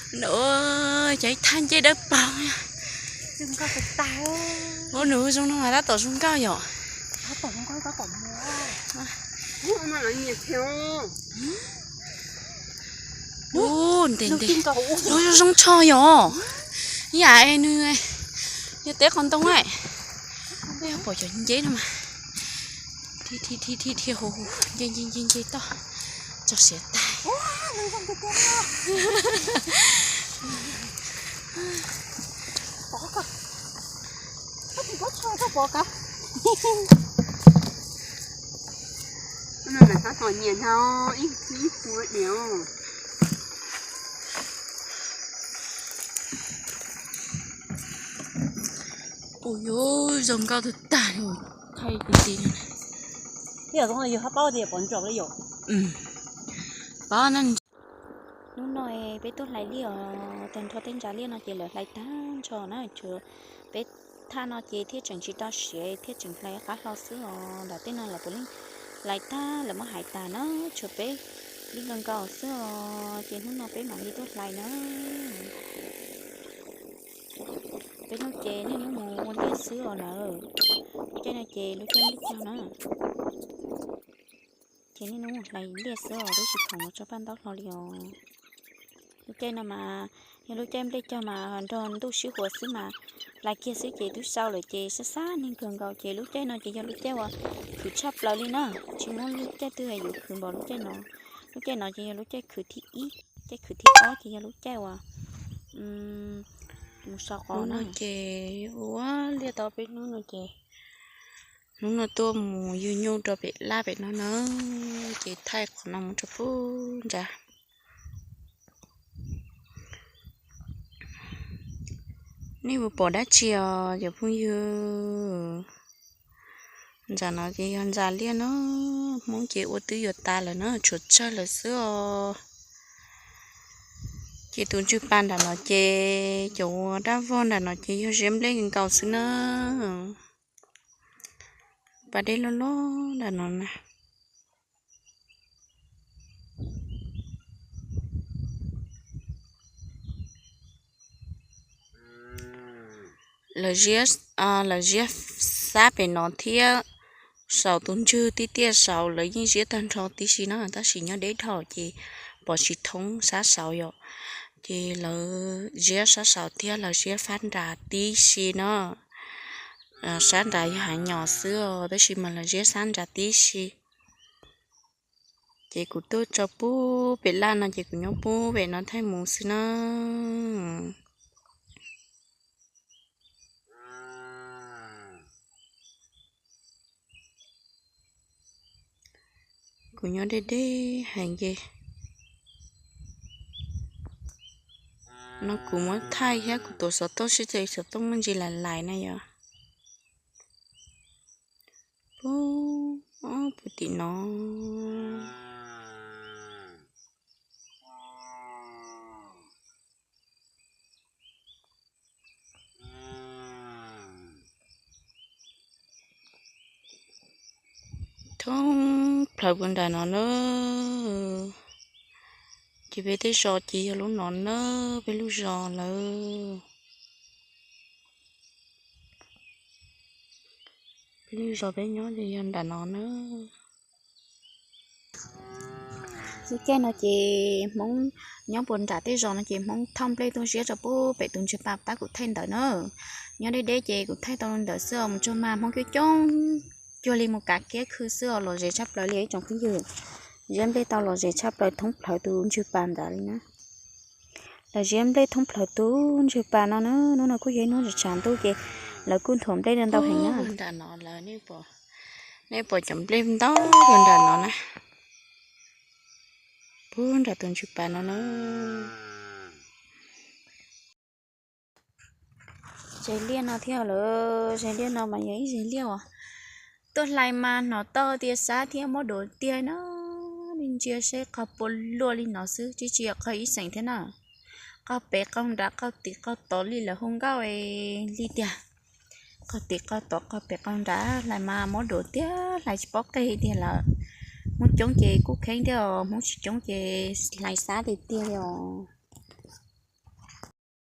Cov ib thaj ncej dawb paug. Ua nws zoo no mas tab tom zoo nkauj yom. Ub, ntev ntev. Ub, zoo zoo tsho yom. Yam nws yog teb qos ntoo lawm. Pom cov nceb no mas dhia dhia dhia dhia hu hu, nce nce nce nce toj, tso siav tag. Ub, zoo nkauj tag tag, thaij ti ti. Paub na. Hnub no peb tuaj hlais liaj os, tag nrho tej ntsa liaj no ces lawv hlais tag nrho na, tshuav peb thaj no ces thiaj tseem tsis tau siav thiaj tseem hlais qab hlo xwb os. Nram tej no lawv puav leej hlais tag, lawv muab hais tas na, tshuav peb li nkaus nkaus xwb os, ces hnub no peb mam li tuaj hlais na. Peb hnub ces niaj hnub mus ua liaj xwb os lawm. Lub caij no ces lub caij nplej cog na. Ces niaj hnub mus hlais liaj xwb os, twb tsis khoom mus tso paj ntaub hlo li os. Lub caij no mas yog lub caij nplej cog mas nrog ntuj sib huas xwb mas, hlais kiag xwb ces twb sau lawm ces sab sab neeg kawg nkaus. Ces lub caij no ces yog lub caij uas khwv tshaj plaws li na, tsis muaj lub caij twg yuav khwv npaum lub caij no. Lub caij no ces yog lub caij khwv thib ib, caij khwv thib ob ces yog lub caij uas mus sau qos no. Ces ua liaj tau peb hnub no ces hnub no tuaj mus yug nyuj rau pem laj pem no na, ces thaij qhov no mus rau pub nrad. Nej puas pom dab tsi os cov phooj ywg? Ntawm no ces yog ntsa liaj na, Hmoob ces ua twb yuav tas lawm na, tshuav tsawg lawm xwb os. Ces tus ntswg pas nram no ces cov ua dab vog nram no ces yog ziab nplej nkaus xwb na. Pas dej loj loj nram no na. Lawv ziab, lawv ziab xab pem no thiab, saum tus ntswg tib tiaj saud lawv yeej ziab tag nrho tib si na, tab sis nyob deb dhau ces pom tsis thoob sab saud yom. Ces lawv ziab sab saud thiab lawv ziab fab nrad tib si na. Sab nrad yog hav nyom xwb os, tab sis mas lawv ziab sab nrad tib si. Ces kuv tuaj tso pub pem laj no ces kuv nyob pub pem no thaij mus xwb na. Kuv nyob deb deb heev ces no kuv muab thaij thiab kuv tuav xov tooj seb xov tooj muaj ntsis lais lais na yom. Puag tim no. Thoob plaws puag nram no na. Ces peb tej zos ces yog lub no na, peb lub zos lawm. Peb lub zos peb nyob ces yog nram no na. Lub caij no ces Hmoob nyob puag nram tej zos no ces Hmoob thauj nplej tuaj ziab rau pub pem tus ntswg pas pab kuv thaij ntawd na. Nyob deb deb ces kuv thaij tau ntawd xwb os, mus tsaug mas Hmoob coob coob cuag li mus kav kiab khw xwb os, lom zem tshaj plaws li ib tsoom phooj ywg. Ziab nplej tau lom zem tshaj plaws thoob plaws tus ntswg pas ntawd li na. Lawv ziab nplej thoob plaws tus ntswg pas no na, hnub no kuj yog ib hnub tshav ntuj ces lawv kuj nthuav nplej ntau heev na. Nram no lawm, nej pom cov nplej ntau nram no na. Puag nram tus ntswg pas no na. Zes liaj no thiab lawm, zes liaj no mas yog ib zes liaj uas tuaj hlais mas hnov tau tias sab thiab mob duav tiag na. Nej ntsia seb qhov puas luaj li no xwb, tsis tsis yog qhov ib xeem thiab na. Qhov pem qhov nrad qhov tim qhov tod li lawv hu nkauj li tiag. Qhov tim qhov tod qhov pem qhov nrad hlais mas mob duav tiag, hlais tsis paub qej tiag lawm. Hmoob coob ces kuj kheeb thiab os, Hmoob tsis coob ces hlais sab tiag tiag li os.